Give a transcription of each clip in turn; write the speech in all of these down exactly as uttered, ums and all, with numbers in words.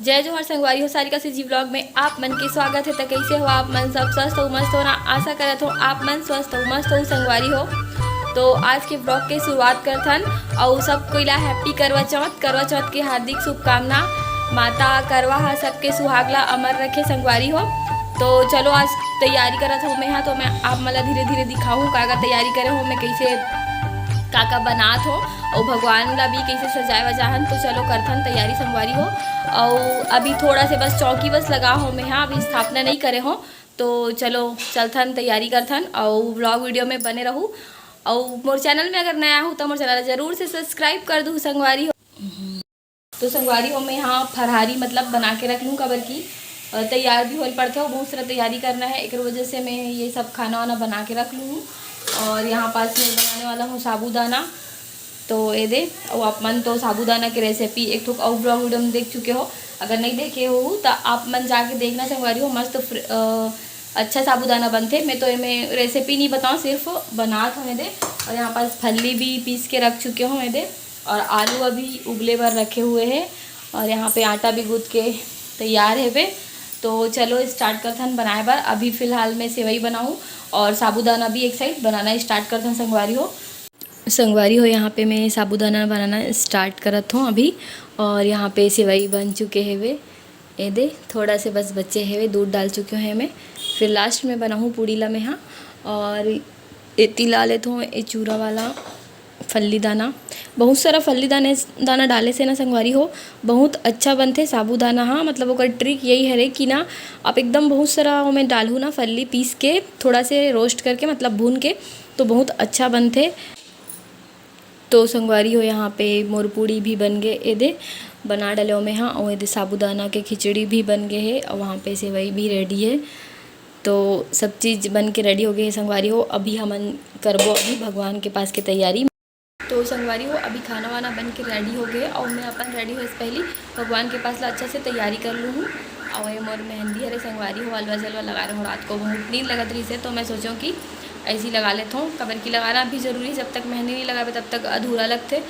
जय जोहार संगवारी हो, सारिका CG vlog में आप मन के स्वागत हे। त कइसे हो आप मन? सब स्वस्थ हो, मस्त हो ना? आशा करत हो आप मन स्वस्थ हो, मस्त हो संगवारी हो। तो आज के vlog के शुरुआत करथन अउ सब कोई ला happy करवा चौथ, करवा चौथ के हार्दिक शुभकामना। माता करवा हा सबके सुहाग ला अमर रखे संगवारी हो। तो चलो आज तैयारी करत हो मैं हा, तो मैं आप मन ला धीरे धीरे दिखाहूँ का का तैयारी करे हो मैं, कइसे का का बनात हो अउ भगवान ला भी कइसे सजाए वजाहन। तो चलो करथन तैयारी संगवारी हो। अउ अभी थोड़ा से बस चौकी बस लगा हो मैं हा, अभी स्थापना नहीं करे हो। तो चलो चलथन तैयारी करथन अउ vlog video में बने रहू। अउ मोर channel में अगर नया हो तो मोर channel ला जरूर से subscribe कर दू संगवारी हो। तो संगवारी हो मैं हा फरहारी मतलब बना के रख लूँ, काबर कि अ, तैयार भी होल पड़थे अउ बहुत सारा तैयारी करना है, एकर वजह से मैं ये सब खाना वाना बना के रख लूँ हूँ। और यहाँ पास मैं बनाने वाला हूँ साबूदाना। तो ये दे, अउ आप मन तो साबूदाना के recipe एक ठोक अउ vlog video में देख चुके हो, अगर नहीं देखे हो तो आप मन जाके देखना संगवारी हो, मस्त फ्र-, अ, अच्छा साबूदाना बनथे। मैं तो एमे recipe नहीं बताऊँ, सिर्फ बनात हूँ ये दे। और यहाँ पास फल्ली भी पीस के रख चुके हूँ ये दे, और आलू अभी उबले बर रखे हुए हैं, और यहाँ पे आटा भी गूँथ के तैयार हेवे। तो चलो start करथन बनाए बर। अभी फिलहाल मैं सेवई बनाऊँ और साबूदाना भी एक side बनाना start करथन संगवारी हो। संगवारी हो, यहाँ पे मैं साबूदाना बनाना start करत हूँ अभी, और यहाँ पे सेवई बन चुके हेवे। ये दे, थोड़ा से बस बचे हेवे, दूध डाल चुके हैं मैं। फिर last में बनाहूँ पूड़ी ला मैं हा। और एती ला लेत हूँ ये चूरा वाला फल्ली दाना। बहुत सारा फल्ली दाने, दाना डाले से ना संगवारी हो, बहुत अच्छा बनथे साबूदाना हा। मतलब ओकर trick यही हरे कि ना आप एकदम बहुत सारा ओमे डालहू ना फल्ली पीस के, थोड़ा से roast करके मतलब भून के, तो बहुत अच्छा बनथे। तो संगवारी हो, यहाँ पे मोर पूड़ी भी बन गे। एदे बना डले ओमे हा, अउ एदे साबूदाना के खिचड़ी भी बन गे हे, अउ वहाँ पे सेवई भी ready हे। तो सब चीज़ बन के ready हो गए हे संगवारी हो। अभी हमन करबो अभी भगवान के पास के तैयारी। तो संगवारी हो, अभी खाना वाना बन के ready हो गए, अउ मैं अपन ready होए से पहली भगवान के पास ला अच्छा से तैयारी कर लूँ हूँ। अउ ये मोर मेहंदी हरे संगवारी हो, अलवा जलवा लगा रहे हो। रात को बहुत नींद लगत रही से, तो मैं सोचो कि ऐसी लगा लेत हूँ, काबर कि लगाना भी जरूरी है। जब तक मेहंदी नहीं लगाबे तब तक अधूरा लगथे।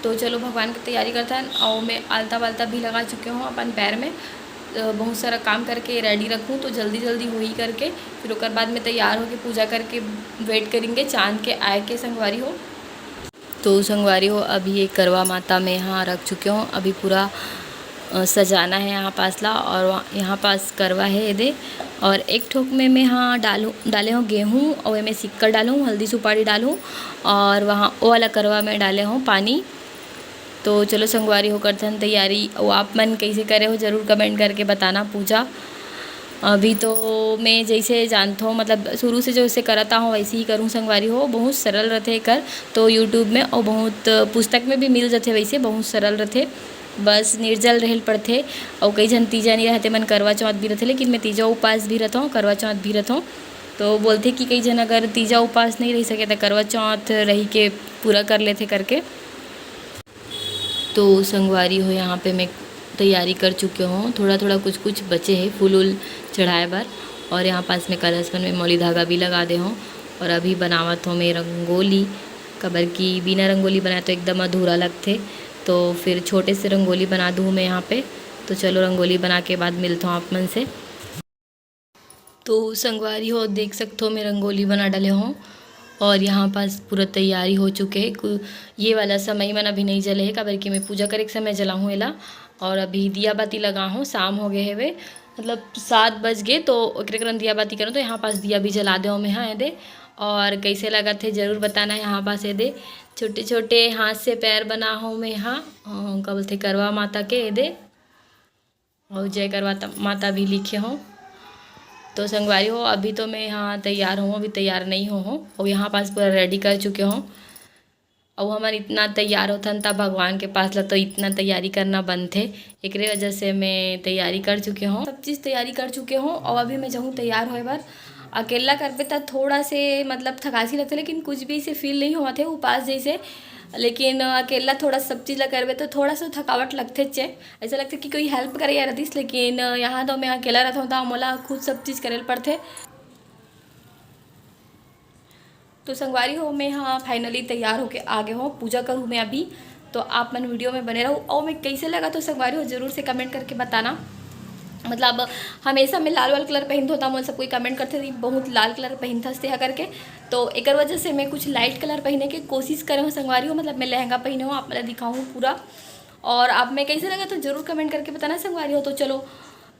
तो चलो भगवान की तैयारी करथन। अउ मैं आलता वालता भी लगा चुके हूँ अपन पैर में। अ, बहुत सारा काम करके ready रखूँ तो जल्दी जल्दी होही करके, फिर ओकर बाद में तैयार होके पूजा करके wait करेंगे चांद के आए के संगवारी हो। तो संगवारी हो, अभी ये करवा माता में यहाँ रख चुके हूँ। अभी पूरा, अ, सजाना है यहाँ पास ला, और वहाँ, यहाँ पास करवा है एदे। और एक ठोक में मैं यहाँ डालूँ, डाले हूँ गेहूँ, और मैं सिक्कर डालूँ, हल्दी सुपारी डालूँ, और वहाँ वो वाला करवा में डाले हूँ पानी। तो चलो संगवारी हो, करथन तैयारी। अउ आप मन कैसे करे हो, जरूर comment करके बताना। पूजा अभी तो मैं जैसे जानत हूँ, मतलब शुरू से जैसे करत आहूँ वैसे ही करूँ संगवारी हो। बहुत सरल रथे एकर तो YouTube में, अउ बहुत पुस्तक में भी मिल जाथे, वैसे बहुत सरल रथे। बस निर्जल रहल पड़थे। अउ कई झन तीजा नहीं रहते मन करवा चौथ भी रथे, लेकिन मैं तीजा उपास भी रहता हूँ, करवा चौथ भी रहता हूँ। तो बोलथे कि कई झन अगर तीजा उपास नहीं रह सके तो करवा चौथ रही के पूरा कर लेथे करके। तो संगवारी हो, यहाँ पे मैं तैयारी कर चुके हूँ, थोड़ा थोड़ा कुछ कुछ बचे है फूल उल चढ़ाए बर। और यहाँ पास में कलश मन में मौली धागा भी लगा दे हूँ। और अभी बनावत हूँ मैं रंगोली, काबर कि बिना रंगोली बनाए तो एकदम अधूरा लगथे। तो फिर छोटे से रंगोली बना दूँ मैं यहाँ पे। तो चलो रंगोली बना के बाद मिलता हूँ आप मन से। तो संगवारी हो, देख सकथो मैं रंगोली बना डाले हूँ। और यहाँ पास पूरा तैयारी हो चुके है। कु-, ये वाला समय मन अभी नहीं जले है, काबर कि मैं पूजा करे के समय जलाहूँ एला। और अभी दिया बाती लगाहूँ, शाम हो गए हेवे, मतलब सात बज गए, तो ओकरे कारण दिया बाती करूँ। तो यहाँ पास दिया भी जला दे मैं, हाँ, एदे। और कैसे लगत है जरूर बताना। यहाँ पास एदे छोटे छोटे हाथ से पैर बना हूँ मैं, हाँ, अ, का बोलते करवा माता के एदे। अउ जय करवा त-, माता भी लिखे हों। तो संगवारी हो, अभी तो मैं यहाँ तैयार हों, अभी तैयार नहीं हो हों। अउ यहाँ पास पूरा ready कर चुके हों। अउ हमन इतना तैयार होथन, तब भगवान के पास ला तो इतना तैयारी करना बनथे, एकरे वजह से मैं तैयारी कर चुके हों, सब चीज़ तैयारी कर चुके हों। अउ अभी मैं जाहूँ तैयार होए बर। अकेला करबे त थोड़ा से मतलब थकासी लगथे, लेकिन कुछ भी से feel नहीं होवत हे उपास जैसे। लेकिन अकेला थोड़ा सब चीज़ ला करबे तो थोड़ा सा थकावट लगथेच हे। ऐसा लगथे कि कोई help करे या रहितिस, लेकिन यहाँ तो मैं अकेला रहता हूँ, तो मोला खुद सब चीज़ करे ल पड़थे। तो संगवारी हो, मैं हाँ finally तैयार होके आ गए हों। पूजा करूँ मैं अभी, तो आप मन वीडियो में बने रहू। और मैं कैसे लगा तो संगवारी हो, जरूर से कमेंट करके बताना। मतलब, हमेशा मैं लाल वाल कलर पहनत होता, मोला सब कोई कमेंट करथे, "बहुत लाल कलर पहनथस तेहा" करके। तो एकर वजह से मैं कुछ लाइट कलर पहने के कोशिश करे हूँ संगवारी हो। मतलब, मैं लहंगा पहने हूँ, आप मैं दिखाऊँ पूरा। और आप मैं कैसे लगा तो जरूर कमेंट करके बताना संगवारी हो। तो चलो,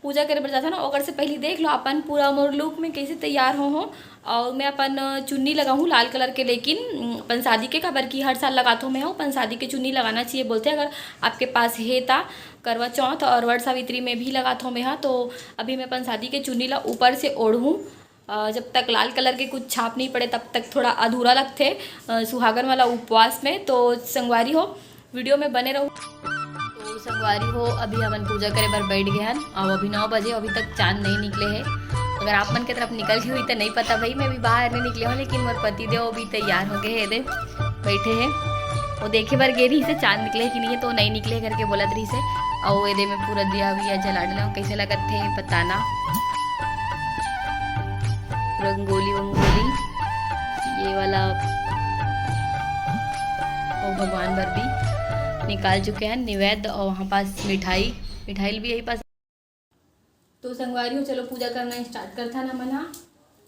पूजा करे बर जाथन ना, ओकर से पहले देख लो अपन पूरा मोर लुक में कैसे तैयार हो हो। और मैं अपन चुन्नी लगाहूँ लाल कलर के, लेकिन अपन शादी के, काबर कि हर साल लगाथों मैं हूँ अपन शादी के चुन्नी लगाना चाहिए बोलथे, अगर आपके पास हे ता। करवा चौथ और वट सावित्री में भी लगाथों मैं हा। तो अभी मैं अपन शादी के चुन्नी ला ऊपर से ओढ़ूँ, अ, जब तक लाल कलर के कुछ छाप नहीं पड़े तब तक थोड़ा अधूरा लगथे, अ, सुहागन वाला उपवास में। तो संगवारी हो, वीडियो में बने रहू। तो संगवारी हो, अभी हमन पूजा करे बर बैठ गए हन। अब अभी नौ बजे, अभी तक चांद नहीं निकले है। अगर आप मन के तरफ निकल गई हुई तो नहीं पता भाई, मैं अभी बाहर नहीं निकले हूँ, लेकिन मोर पति देव अभी तैयार हो गए है, दे बैठे हैं। वो देखे बर गे रही से चांद निकले है कि नहीं है, तो नहीं निकले करके बोलत रही से। और ये दे मैं पूरा दिया विया जला डाला हूँ, कैसे लगत थे बताना। रंगोली वंगोली, ये वाला वो भगवान बर भी निकाल चुके हैं निवेद। और वहाँ पास मिठाई, मिठाई भी यही पास। तो संगवारी हो, चलो पूजा करना स्टार्ट करथन हमन हा।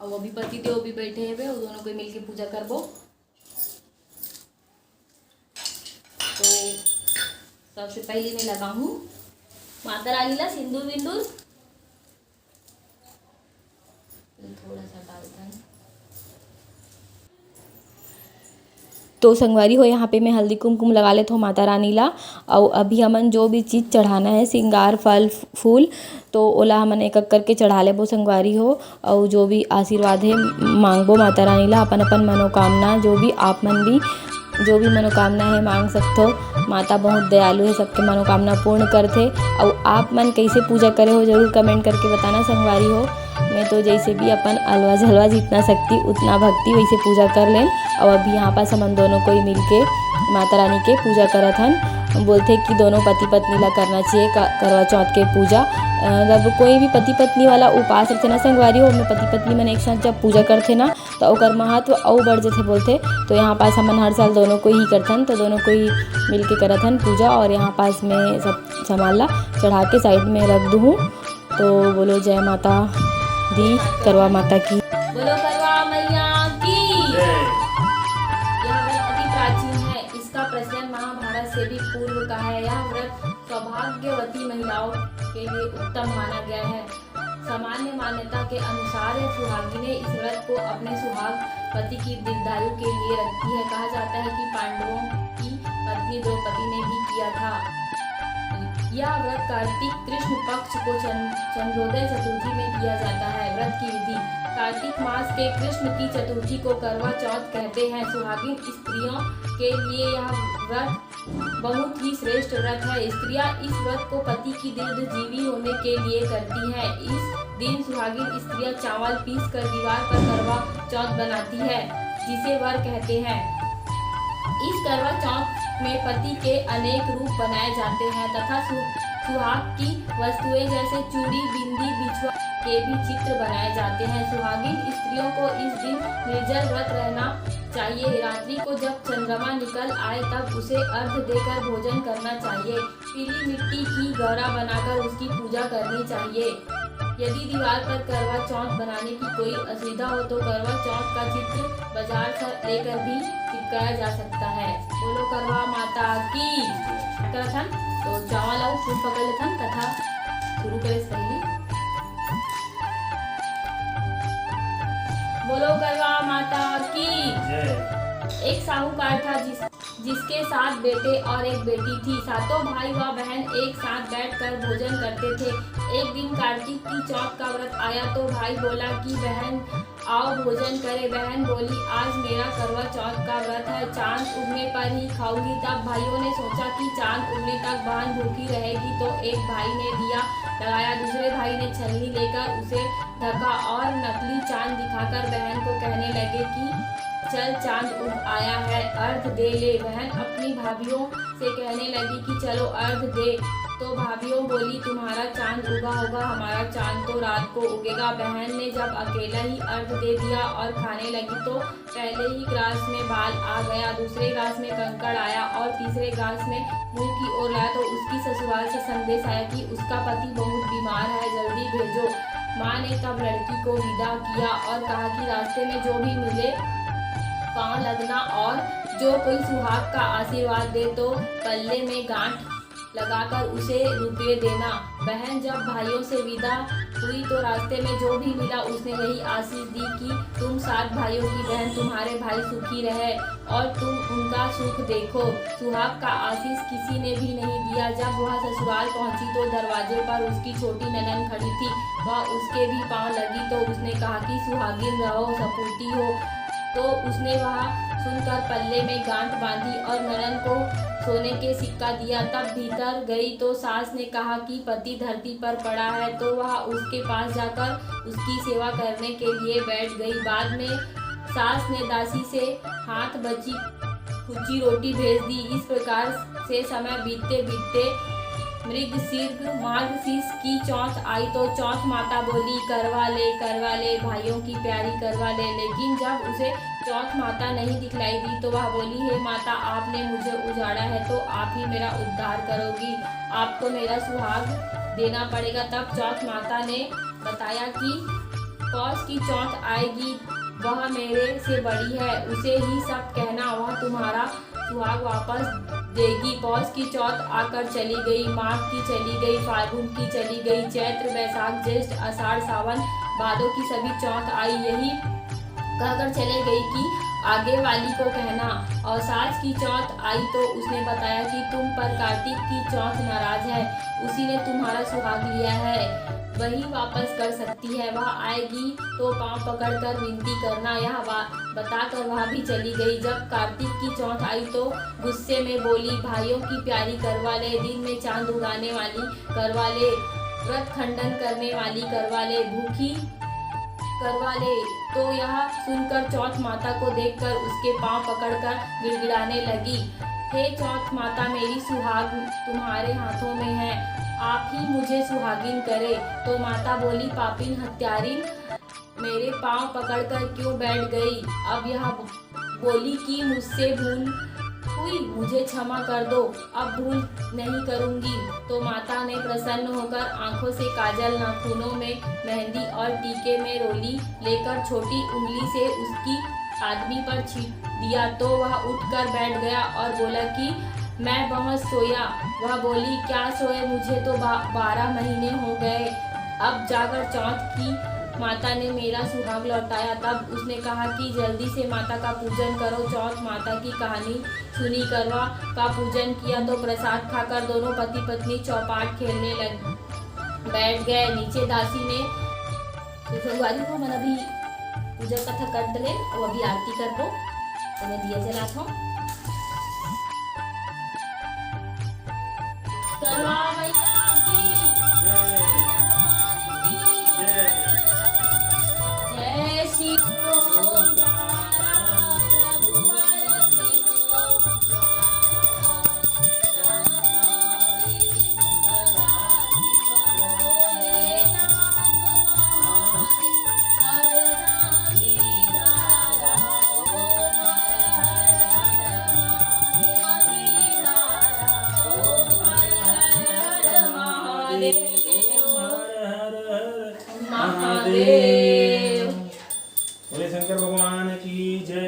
और अभी पति देव भी बैठे हवे, वो दोनों कोई मिलके पूजा करबो। तो सबसे पहले मैं लगाहूँ माता रानी ला सिंदूर विंदूर। थोड़ा सा डालता हूँ। तो संगवारी हो, यहाँ पे मैं हल्दी कुमकुम लगा लेत हूँ माता रानी ला। और अभी हमन जो भी चीज़ चढ़ाना है, श्रृंगार, फल, फूल, तो ओला हमन एक एक करके चढ़ा लेबो संगवारी हो। और जो भी आशीर्वाद है, मांगबो माता रानी ला अपन अपन मनोकामना, जो भी आप मन भी जो भी मनोकामना है मांग सकथो। माता बहुत दयालु है, सबके मनोकामना पूर्ण करथे। अउ आप मन कैसे पूजा करे हो, जरूर कमेंट करके बताना संगवारी हो। मैं तो जैसे भी अपन अलवा झलवा, जितना शक्ति उतना भक्ति, वैसे पूजा कर लेन। और अभी यहाँ पास हमन दोनों कोई मिलके माता रानी के पूजा करत हन। बोलथे कि दोनों पति पत्नी ला करना चाहिए का-, करवा चौथ के पूजा। अ, जब कोई भी पति पत्नी वाला उपास रथे ना संगवारी हो, ओमे पति पत्नी मन एक साथ जब पूजा करथे ना, तो ओकर महत्व अउ बढ़ जथे बोलथे। तो यहाँ पास हमन हर साल दोनों कोई ही करथन, तो दोनों कोई मिलके करत हन पूजा। और यहाँ पास मैं सब सामान ला चढ़ा के साइड में रख दूँ। तो बोलो जय माता दी, करवा माता की। बोलो करवा मैया की। जय। यह व्रत अति प्राचीन है। इसका प्रचलन महाभारत से भी पूर्व का है। यह व्रत सौभाग्यवती महिलाओं के लिए उत्तम माना गया है। सामान्य मान्यता के अनुसार यह सुहागिनें इस व्रत को अपने सुहाग पति की दीर्घायु के लिए रखती है। कहा जाता है कि पांडवों की पत्नी द्रौपदी ने भी किया था। यह व्रत कार्तिक कृष्ण पक्ष को चंद-, चंद्रोदय चतुर्थी में किया जाता है। व्रत की विधि। कार्तिक मास के कृष्ण की चतुर्थी को करवा चौथ कहते हैं। सुहागिन स्त्रियों के लिए यह व्रत बहुत ही श्रेष्ठ व्रत है। स्त्रियां इस व्रत को पति की दीर्घ जीवी होने के लिए करती हैं। इस दिन सुहागिन स्त्रियां चावल पीस कर दीवार पर करवा चौथ बनाती है, जिसे वर कहते हैं। इस करवा चौथ में पति के अनेक रूप बनाए जाते हैं तथा सु-, सुहाग की वस्तुएं जैसे चूड़ी, बिंदी, बिछुआ के भी चित्र बनाए जाते हैं। सुहागिन स्त्रियों को इस दिन निर्जल व्रत रहना चाहिए। रात्रि को जब चंद्रमा निकल आए, तब उसे अर्घ देकर भोजन करना चाहिए। पीली मिट्टी की गौरा बनाकर उसकी पूजा करनी चाहिए। यदि दीवार पर करवा चौथ बनाने की कोई असुविधा हो, तो करवा चौथ का चित्र बाजार से लेकर भी चिपकाया जा सकता है। बोलो करवा माता की। करथन, तो चावल अउ फूल पकड़ लेथन, कथा शुरू करे से पहले। बोलो करवा माता की। जय। एक साहूकार था, जिस जिसके सात बेटे और एक बेटी थी। सातों भाई व बहन एक साथ बैठकर भोजन करते थे। एक दिन कार्तिक की चौथ का व्रत आया तो भाई बोला कि बहन, आओ भोजन करें। बहन बोली, आज मेरा करवा चौथ का व्रत है, चांद उगने पर ही खाऊंगी। तब भाइयों ने सोचा कि चांद उगने तक बहन भूखी रहेगी, तो एक भाई ने दिया लगाया, दूसरे भाई ने छलनी लेकर उसे ढका और नकली चांद दिखाकर बहन को कहने लगे कि चल, चांद उग आया है, अर्घ दे ले। बहन अपनी भाभियों से कहने लगी कि चलो अर्घ दे। तो भाभियों बोली, तुम्हारा चांद उगा होगा, हमारा चांद तो रात को उगेगा। बहन ने जब अकेला ही अर्घ दे दिया और खाने लगी तो पहले ही ग्रास में बाल आ गया, दूसरे ग्रास में कंकड़ आया और तीसरे ग्रास में मुंह की ओर लाया तो उसकी ससुराल से संदेश आया कि उसका पति बहुत बीमार है, जल्दी भेजो। माँ ने तब लड़की को विदा किया और कहा कि रास्ते में जो भी मिले पाँव लगना और जो कोई सुहाग का आशीर्वाद दे तो पल्ले में गांठ लगाकर उसे रुपये देना। बहन जब भाइयों से विदा हुई तो रास्ते में जो भी मिला उसने यही आशीष दी कि तुम सात भाइयों की बहन, तुम्हारे भाई सुखी रहे और तुम उनका सुख देखो। सुहाग का आशीष किसी ने भी नहीं दिया। जब वह ससुराल पहुंची तो दरवाजे पर उसकी छोटी ननन खड़ी थी। वह उसके भी पांव लगी तो उसने कहा कि सुहागिन रहो, सपूती हो। तो उसने वह सुनकर पल्ले में गांठ बांधी और ननन को सोने के सिक्का दिया। तब भीतर गई तो सास ने कहा कि पति धरती पर पड़ा है, तो वह उसके पास जाकर उसकी सेवा करने के लिए बैठ गई। बाद में सास ने दासी से हाथ बची कुची रोटी भेज दी। इस प्रकार से समय बीतते बीतते मृगशीर्ष मार्गशीर्ष की चौथ आई तो चौथ माता बोली, करवा ले, करवा ले, भाइयों की प्यारी करवा ले। लेकिन जब उसे चौथ माता नहीं दिखलाई दी तो वह बोली, हे माता, आपने मुझे उजाड़ा है तो आप ही मेरा उद्धार करोगी, आपको मेरा सुहाग देना पड़ेगा। तब चौथ माता ने बताया कि पौष की चौथ आएगी, वह मेरे से बड़ी है, उसे ही सब कहना, वह तुम्हारा सुहाग वापस देगी। पौष की चौथ आकर चली गई, माघ की चली गई, फाल्गुन की चली गई, चैत्र, बैसाख, ज्येष्ठ, आषाढ़, सावन, भादों की सभी चौथ आई, यही कहकर चले गई कि आगे वाली को कहना। और सास की चौथ आई तो उसने बताया कि तुम पर कार्तिक की चौथ नाराज है, उसी ने तुम्हारा सुहाग लिया है, वही वापस कर सकती है। वह आएगी तो पांव पकड़कर विनती करना। यह बा-, बताकर वह भी चली गई। जब कार्तिक की चौथ आई तो गुस्से में बोली, भाइयों की प्यारी करवा ले, दिन में चांद उगाने वाली करवा ले, व्रत खंडन करने वाली करवा ले, भूखी करवा ले। तो यह सुनकर चौथ माता को देखकर उसके पांव पकड़कर गिड़गिड़ाने लगी, हे चौथ माता, मेरी सुहाग तुम्हारे हाथों में है, आप ही मुझे सुहागिन करे। तो माता बोली, पापिन हत्यारिन, मेरे पांव पकड़कर क्यों बैठ गई? अब यह बोली कि मुझसे भूल हुई, मुझे क्षमा कर दो, अब भूल नहीं करूंगी। तो माता ने प्रसन्न होकर आंखों से काजल, नाखूनों में मेहंदी और टीके में रोली लेकर छोटी उंगली से उसकी आदमी पर छीट दिया तो वह उठकर बैठ गया और बोला कि मैं बहुत सोया। वह बोली, क्या सोए, मुझे तो बा-, बारह महीने हो गए। अब जाकर चौथ की माता ने मेरा सुहाग लौटाया। तब उसने कहा कि जल्दी से माता का पूजन करो। चौथ माता की कहानी सुनी, करवा का पूजन किया तो प्रसाद खाकर दोनों पति पत्नी चौपाट खेलने लग बैठ गए। नीचे दासी ने तो संगवारी हो, हमन अभी पूजा कथा कर डले, अब अभी आरती करबो, तो मैं दिया जलात हूँ। करवा मैया की, जय श्री महादेव। बोले शंकर भगवान की जय।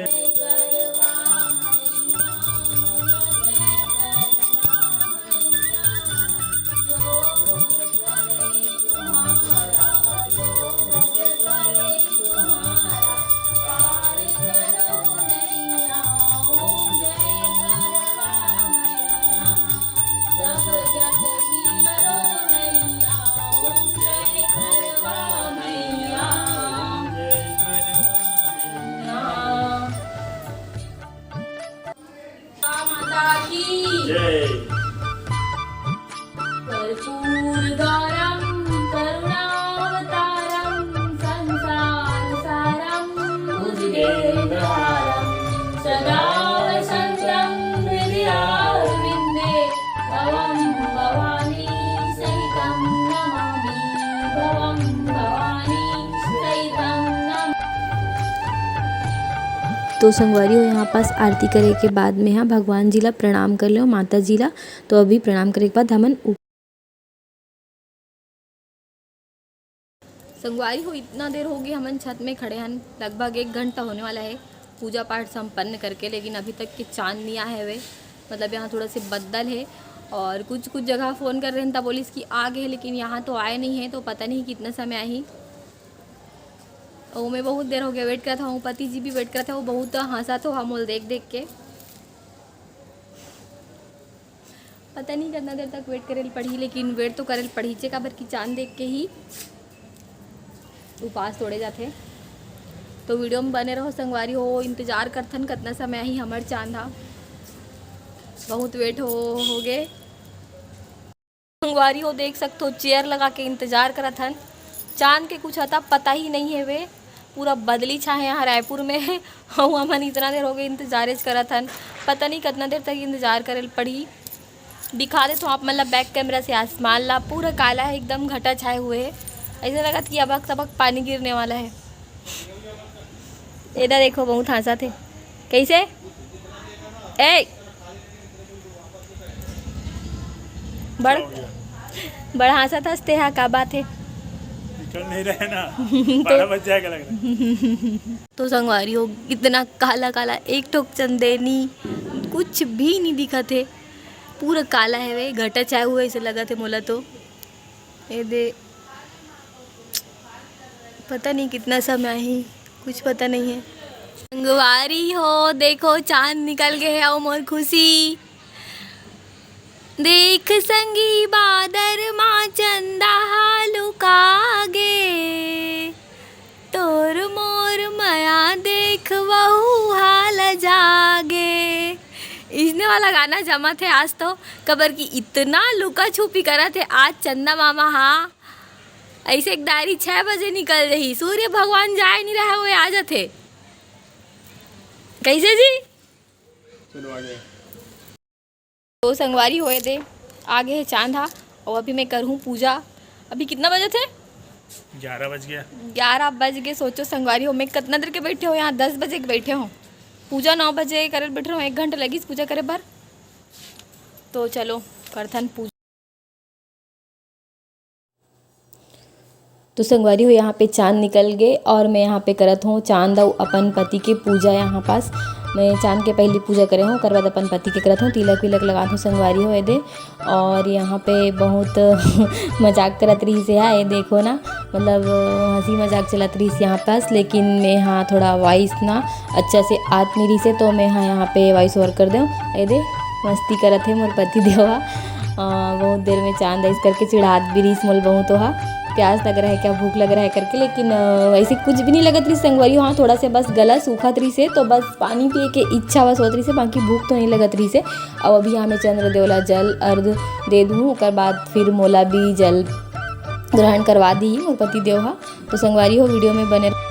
माता की जय। कर्पूर गौरम करुणावतारम संसार सारम भुजगेन्द्रहारम तो संगवारी हो, यहाँ पास आरती करे के बाद में हा भगवान जी ला प्रणाम कर लेव, माता जी ला। तो अभी प्रणाम करे के बाद हमन ऊपर संगवारी हो, इतना देर हो गई हमन छत में खड़े हन, लगभग एक घंटा होने वाला है पूजा पाठ संपन्न करके, लेकिन अभी तक के चांद नहीं आए हवे। मतलब यहाँ थोड़ा से बदल है और कुछ कुछ जगह फ़ोन कर रहे हैं तब बोलिस कि आ गए, लेकिन यहाँ तो आए नहीं है, तो पता नहीं कितना समय आही। और मैं बहुत देर हो गया वेट करत हूँ, पति जी भी वेट करत है, वो बहुत हंसत हो हम देख देख के। पता नहीं कितना देर तक वेट करे ल पड़ही, लेकिन वेट तो करे ल पड़ही चे, काबर कि चांद देख के ही उपास तोड़े जाथे। तो वीडियो में बने रहो संगवारी हो, इंतजार करथन कितना समय ही हमर चांद हा। बहुत वेट हो हो गए। संगवारी हो, देख सकथो, चेयर लगा के इंतजार करत हन। चांद के कुछ अता पता ही नहीं है वे, पूरा बदली छाहे यहाँ रायपुर में। अउ हमन इतना देर हो गए इंतजारेच करत हन, पता नहीं कितना देर तक इंतजार करे ल पड़ही। दिखा देथो आप मन ला बैक कैमरा से आसमान ला, पूरा काला है, एकदम घटा छाए हुए है। ऐसा लगत कि अबक तबक पानी गिरने वाला है। एदा देखो, बहुत हंसत हे। कैसे? ए, बड़, क्या हो गया? बड़ हंसत हंसते हा, का बात है? निकल नहीं रहे ना। तो बारह बज जाएगा लग रहा है। तो संगवारी हो, इतना काला काला, एक ठोक चंदेनी, कुछ भी नहीं दिखत है, पूरा काला है वे, घटा छाए हुए ऐसे लगत है मोला तो। ये दे, पता नहीं कितना समय ही, कुछ पता नहीं है। संगवारी हो, देखो चांद निकल गए है, अउ मोर खुशी। देख संगी बादर मा चंदा हा लुका गे, तोर मोर मया देख वहू हा लजा गे। इसने वाला गाना जमत है आज तो, काबर कि इतना लुका छुपी करत है आज चंदा मामा हा। ऐसे एक दारी छह बजे निकल रही, सूर्य भगवान जाए नहीं रहा, वो आ जाते। कैसे जी? चलो आगे। तो संगवारी होए दे, आगे है चांद हा, और अभी मैं करहूँ पूजा। अभी कितना बजे थे? ग्यारह बज गया। ग्यारह बज गए। सोचो संगवारी हो, मैं कितना देर के बैठे हो यहाँ, दस बजे के बैठे हो, पूजा नौ बजे करे बैठ रहे हो, एक घंटा लगी पूजा करे बर। तो चलो करथन पूजा। तो संगवारी हो, यहाँ पे चांद निकल गए और मैं यहाँ पे करत हूँ चांद अउ अपन पति के पूजा। यहाँ पास मैं चांद के पहली पूजा करे हूँ, ओकर बाद अपन पति के करत हूँ, तिलक विलक लगात हूँ संगवारी हो एदे। और यहाँ पे बहुत मजाक करत रही से हा, ये देखो ना, मतलब हंसी मजाक चलत रही यहाँ पास, लेकिन मैं हाँ थोड़ा वॉइस ना अच्छा से आत नहीं रही से, तो मैं हाँ यहाँ पे वॉइस ओवर कर देव। ये दे मस्ती करत है मोर पति देव हा। अ, बहुत देर में चांद आइस करके चिढ़ात भी रहीस मोल बहुत ओहा। प्यास लग रहा है क्या, भूख लग रहा है करके, लेकिन अ, वैसे कुछ भी नहीं लगत रहीस संगवारी। हाँ, थोड़ा से बस गला सूखत रहीस है, तो बस पानी पिए के इच्छा बस होत रहीस है, बाकी भूख तो नहीं लगत रहीस है। अब अभी यहाँ मैं चंद्र देव ला जल अर्घ दे दूँ, ओकर बाद फिर मोला भी जल ग्रहण करवा दी मोर पति देव हा। तो संगवारी हो, वीडियो में बने रहो।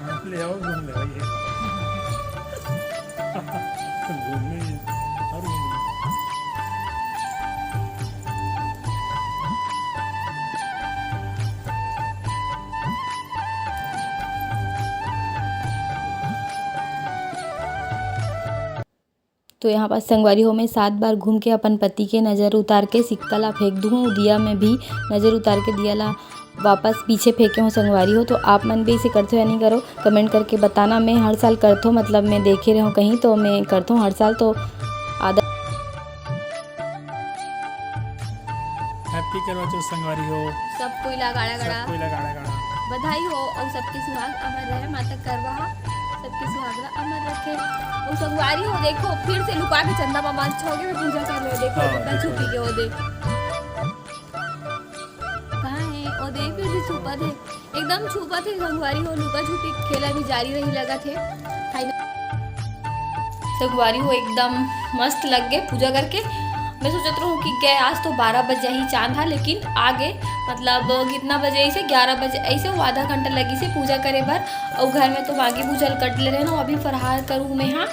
आप ले आओ, घूम ले भाई, ये। घूमने ही, और घूमने। तो यहाँ पास संगवारी हो, मैं सात बार घूम के अपन पति के नज़र उतार के सिक्का ला फेंक दूँ, दिया में भी नज़र उतार के दिया ला वापस पीछे फेंके हो संगवारी हो। तो आप मन भी इसे करते हो या नहीं करो, कमेंट करके बताना। मैं हर साल करथो, मतलब मैं देखे रहूँ कहीं, तो मैं करथो हर साल। तो आदर। हैप्पी करवा चौथ संगवारी हो। सब कोई ला गाड़ा गाड़ा। सब कोई ला गाड़ा गाड़ा। बधाई हो और सबके सुहाग अमर रहे। माता करवा हा सबके सुहाग ला अमर रखे। और संगवारी हो, देखो फिर से लुका के चंदा मामा छो के में पूजा कर रहे हो। देखो हाँ, लुका देखो। छुपी के हो दे। कहाँ है? ओ दे, फिर से छुपत है, एकदम छुपत है संगवारी हो, लुका छुपी खेला भी जारी रही लगत है। फाइनल संगवारी हो, एकदम मस्त लग गए पूजा करके। मैं सोचत रहूँ कि गए आज तो बारह बजे ही चांद हा, लेकिन आ गए, मतलब कितना बजे, ऐसे ग्यारह बजे, ऐसे वो आधा घंटा लगी से पूजा करे बर। और घर में तो मांगी भूजल कट ले रहे ना, अभी फरहार करूँ मैं। हाँ,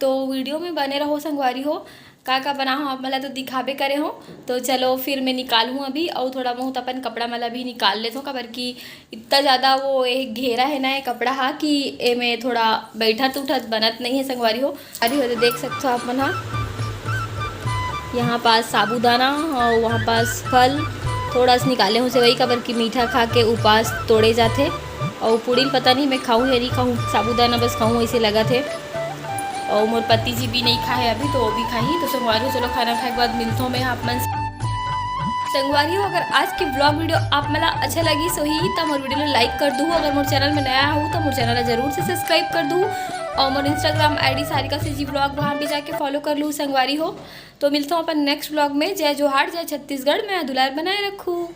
तो वीडियो में बने रहो संगवारी हो, का का बना हो आप मला तो दिखाबे करे हो। तो चलो फिर मैं निकालूँ अभी, और थोड़ा बहुत अपन कपड़ा मला भी निकाल लेथों, काबर कि इतना ज़्यादा वो एक घेरा है ना ये कपड़ा हा कि एमे थोड़ा बैठत उठत बनत नहीं है संगवारी हो। अरे हो तो देख सकते हो आप मन हा, यहाँ पास साबूदाना और वहाँ पास फल थोड़ा सा निकाले हो सेवई, काबर कि मीठा खा के उपास तोड़े जाथे। और पूड़ी ल पता नहीं मैं खाऊँ या नहीं खाऊँ, साबूदाना बस खाऊँ ऐसे लगा थे। और मोर पति जी भी नहीं खाए अभी, तो वो भी खाही। तो संगवारी हो, चलो खाना खाए के बाद मिलता हूँ मैं आप मन से। संगवारी हो, अगर आज की ब्लॉग वीडियो आप मला अच्छा लगी सोही तो मोर वीडियो ला लाइक कर दू। अगर मोर चैनल में नया हो तो मोर चैनल ला जरूर से सब्सक्राइब कर दू। और मोर इंस्टाग्राम आईडी सारिका सी जी ब्लॉग, वहाँ भी जाके फॉलो कर लू संगवारी हो। तो मिलता हूँ अपन नेक्स्ट ब्लॉग में। जय जोहार, जय छत्तीसगढ़, मैं दुलार बनाए रखू।